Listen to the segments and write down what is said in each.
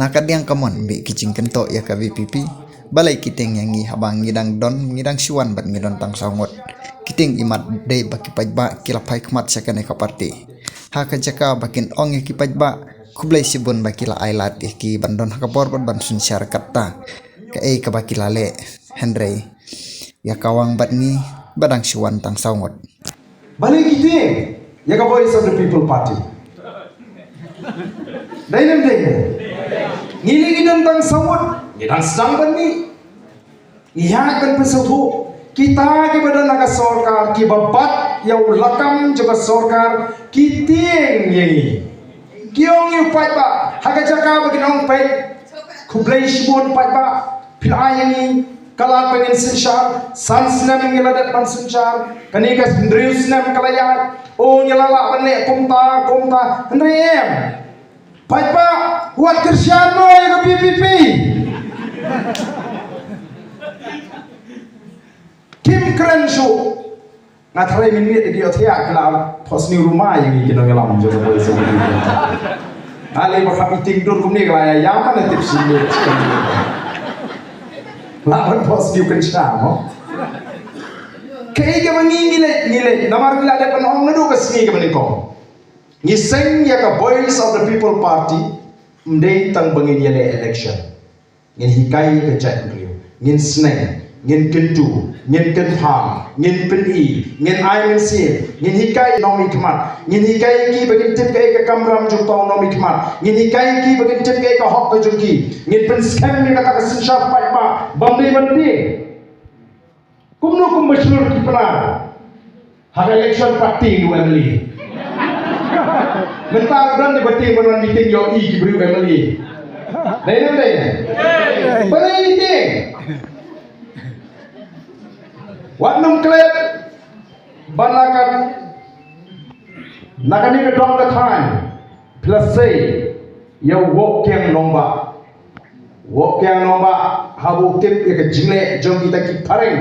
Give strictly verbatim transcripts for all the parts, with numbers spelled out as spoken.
Ka diang kamon bih ki jingkyntoh ïa ka V P P. Balei ki tieng ïa ngi haba ngi dang don, ngi dang shu wan bad ngi don tang saw ngut. Ki tieng imat dei ba ki paidbah ki la phai khmat sha kane ka party. Ha ka jaka ba kin ong ïa ki paidbah, khublei shibun ba ki la ai lad ïa ki ban don ha ka bor bad ban synshar katta. Kaei kaba ki la leh, hynrei ïa ka wang bad ngi ba dang shu wan tang saw ngut. Balei ki tieng ïa ka Voice of the People Party? Dei ne em dei? Ngi leh ngi don tang saw ngut, ngi dang sdang ban mih. Ngi ïaid ban pynsngewthuh. Kita kiba don ha ka sorkar, kiba bat ïa u lakam jong ka sorkar, ki tieng ïa ngi. Ki ong ïa u paidbah, ha ka jaka ba kin ong peit, khublei shibun paidbah, phi la ai ïa ngi ka lad ba ngin synshar, san snem ngi la dep ban synshar, kane ka hynriew snem ka la ïaid, oh ngi la lah ban leh kumta, kumta, hynrei em. Paidbah, wat kyrshan noh ïa ka V P P. Kim kren shuh. Nga tharai mynmiet ki ïohthiah ki la phohsniew ruma ïa ngi ki nongïalam jong ka Voice of the People. Nga lei ba khap i tieng dur kumne ka la ïa ïam ne tip sniew. La ban phohsniew kynsha mo. Kaei kaba ngi ngi leh ngi leh namar ngi la dep ban ong naduh ka sngi kaba nyngkong. Ngi seng ïa ka Voice of the People Party, ym dei tang ba ngin ïaleh election. Ngin hikai ïa ka jaitbynriew, ngin sneng, ngin kyntu, ngin kynpham, ngin pyni, ngin ai mynsiem, ngin hikai nongmihkhmat, ngin hikai ïa ki ba kin tip kaei ka kamram jong uta u nongmihkhmat, ngin hikai ïa ki ba kin tip kaei ka hok ka jong ki, ngin pynskhem ïa kata ka synshar paidbah, bym dei ban tieng. Kumno kumba shlur ki Pnar ha ka election pat tieng u M L A. Mynta u don dei ba tieng ban wan meeting ïohi ki briew M L A. Dei ne em dei? Balei ki tieng? Wat nym klet ba na ka, na kane ka dong ka thaiñ phi la sei ïa u Woh Kiang Nangbah. Woh Kiang Nangbah haba u tip ïa ka jingleh jong kita ki phareng,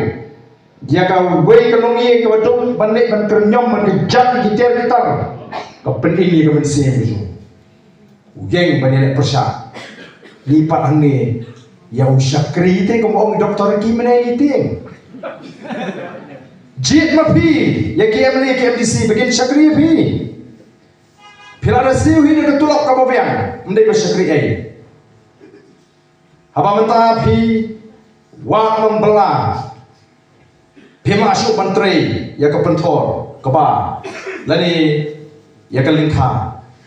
ïa kawei ka longïing kaba duk ban leh ban kren ñiom ban kjat ki tiar ki tar, ka pynim ïa ka mynsiem jong u. U ïeng ban ïaleh pyrshah. Ngi pat hangne ïa u shakri te kumba ong Doctor Ricky mynne ngi tieng. Jied ma phi ïa ki M L A ki M D C ba kin shakri ïa phi. Phi la da siew hi da ka tulop kaba biang, ym dei ba shakri ei. Haba mynta phi wad nongbylla, phim lah shuh ban trei ïa ka pynthor kaba lane ïa ka lyngkha.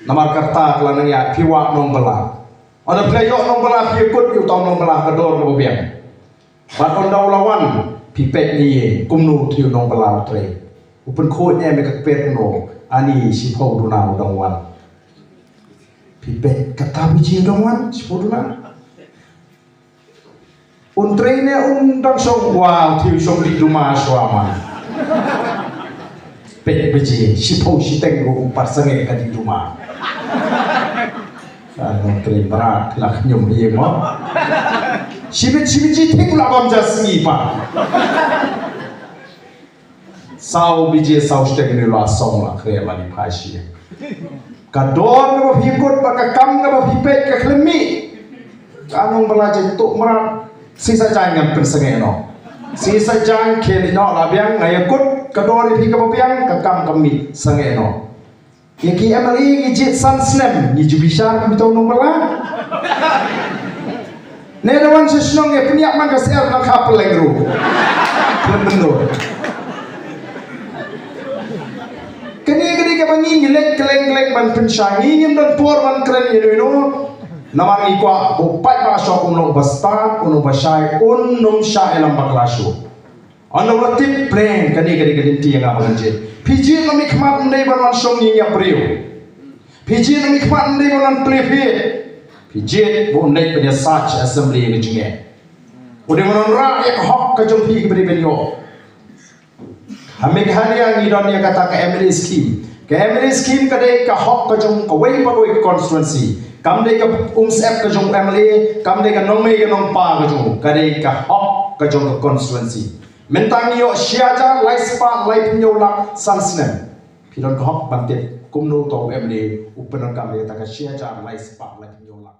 Namar kata ka la nang ïa phi wad nongbylla. Ynda phi la ïoh nongbylla phi ïakut ïa uta u nongbylla ka dor kaba biang. Bad ynda u la wan phi peit ne ïa kumno u thie u nongbylla u trei. U pynkhuid ne em ïa ka kper kumno, ani shiphew duna u dang wan. Phi peit kata baje u dang wan shiphew duna. Un trei ne un dang shong, wa u thie u shong dih duma shuwa man. Peit baje shiphew shiteng ruh um pat sangeh ka dih duma. Ka nongtrei mrad la khñium hi mo. Shibit shibit ji thik la bam ja sngi pat. Saw baje saw shiteng ne la song la khreh la ni phai shi. Ka dor kaba phi kut bad ka kam kaba phi peit ka khlem mih. Ka nongbylla jaiñ tuh mrad. Sisa jaiñ ngan pynsangeh noh. Sisa jaiñ khie noh la biang nga ïakut ka dor ïa phi kaba biang ka kam ka mih sangeh noh. Ïa ki M L A ngi jied san snem ngi ju bishar kumta u nongbylla. Ne da wan sha shnong ïa pynïap man ka syiar tang kha pylleng ruh. Pylleng byndur. Kane ka dei kaba ngi ngi leit kylleng kylleng ban pynshai, ngi ngim don por ban kren ïa no ïa no. Namar ngi kwah ba u paidbah shuwa un long uba stad, un long uba shai, un nym shah ïalam bakla shuh. Ynda u la tip pleng kane ka dei ka lynti ïa nga ba ngan jied. Phi jied nongmihkhmat ym dei ban wan shong ïing ïap briew. Phi jied nongmihkhmat ym dei ban wan plie phi. Phi jied ba un leit ban ïasaid sha assembly ïa ka jingeh. U dei ban wanrah ïa ka hok ka jong phi kaba dei ban ïoh. Ha Meghalaya ngi don ïa kata ka M L A scheme. Ka M L A scheme ka dei ka hok ka jong kawei pa kawei ka constituency. Kam dei ka umsyep ka jong u M L A, kam dei ka nongmei ka nongpa ka jong u. Ka dei ka hok ka jong ka constituency. Mynta ngi ïoh shi hajar lai spah laiphew hynñiew lak san snem. Phi don ka hok ban tip kumno uta u M L A u pyndonkam ïa kata ka shi hajar lai spah laiphew hynñiew lak.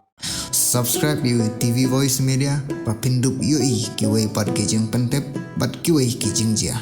Subscribe ïa u TV Voice Media ba phin dup ïohi kiwei pat ki jingpyntip bad kiwei ki jingjia.